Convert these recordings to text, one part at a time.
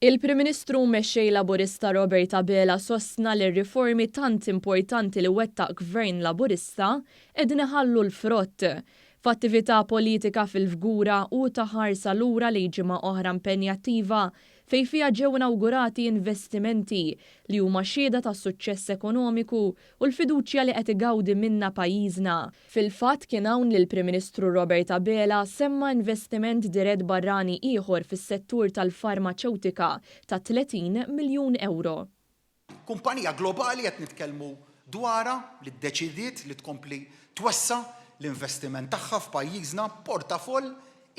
Il-Prim Ministru u Mexxej Laburista Robert Abela sostna li r-riformi tant importanti li wettaq Gvern Laburista qegħdin iħallu l-frott. F'attività politika fil-Fgura hu ta ħarsa lura lejn ġimgħa oħra impenjattiva fejn fiha ġew inawgurati investimenti li huma xhieda tas-suċċess ekonomiku u l-fiduċja li qed igawdi minnha pajjiżna. Fil-fatt kien hawn li l-Prim Ministru Robert Abela semma investiment dirett barrani ieħor fis-settur tal-farmaċewtika ta' 30 miljun ewro. Kumpanija globali qed nitkellmu dwarha li ddeċidiet li tkompli twessa' l-investiment tagħha f'pajjiżna b'portafoll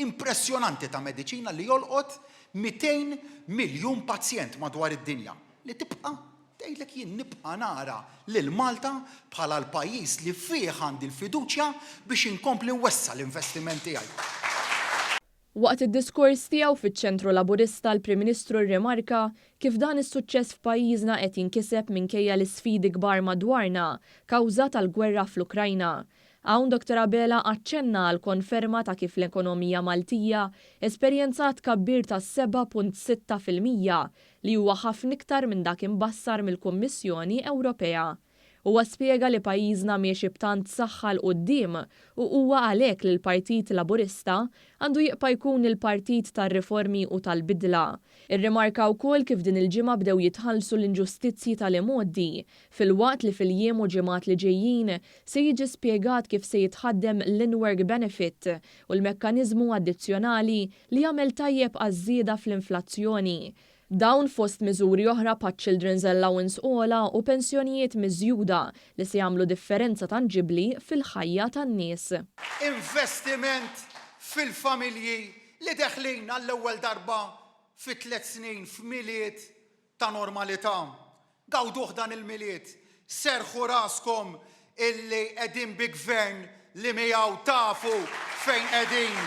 impressjonanti ta' mediċina li jolqot 200 miljun pazjent madwar id-dinja li tibqa' tgħidlek jien nibqa' nara lil Malta bħala l-pajjiż li fih għandi l-fiduċja biex inkompli nwessa' l-investiment tiegħi. Waqt id-diskors tiegħu fiċ-Ċentru Laburista l-Prim Ministru rrimarka kif dan is-suċċess f'pajjiżna qed jinkiseb minkejja l-isfidi kbar madwarna kawża tal-gwerra fl-Ukrajna. Hawn Dottor Abela aċċenna għal konferma ta' kif l-ekonomija Maltija esperjenzat tkabbir ta' 7.6% li huwa ħafna iktar minn dak imbassar mill-Kummissjoni Ewropea. Huwa spjega li pajjiżna miexi b'tant saħħa 'l quddiem u huwa għalhekk li l-Partit Laburista għandu jibqa' jkun il-partit tar-riformi u tal-bidla. Irrimarka wkoll kif din il-ġimgħa bdew jitħallsu l-inġustizzji tal-imgħoddi, filwaqt li fil-jiem u ġimgħat li ġejjin se jiġi spjegat kif se jitħaddem l-in-work benefit u l-mekkaniżmu addizzjonali li jagħmel tajjeb għaż-żieda fl-inflazzjoni. Dawn fost miżuri oħra bħaċ-Children's Allowance ogħla u pensjonijiet miżjuda li se jagħmlu differenza tanġibbli fil-ħajja tan-nies. Investiment fil-familji li deħlin għall-ewwel darba fi tlett snin f'Milied ta' normalità. Gawduh dan il-Milied. Serrħu raskom illi qegħdin bi Gvern li miegħu tafu fejn qegħdin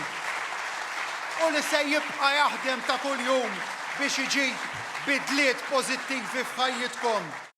u li se jibqa' jaħdem ta' kuljum biex iġib bidliet pożittivi f'ħajjitkom.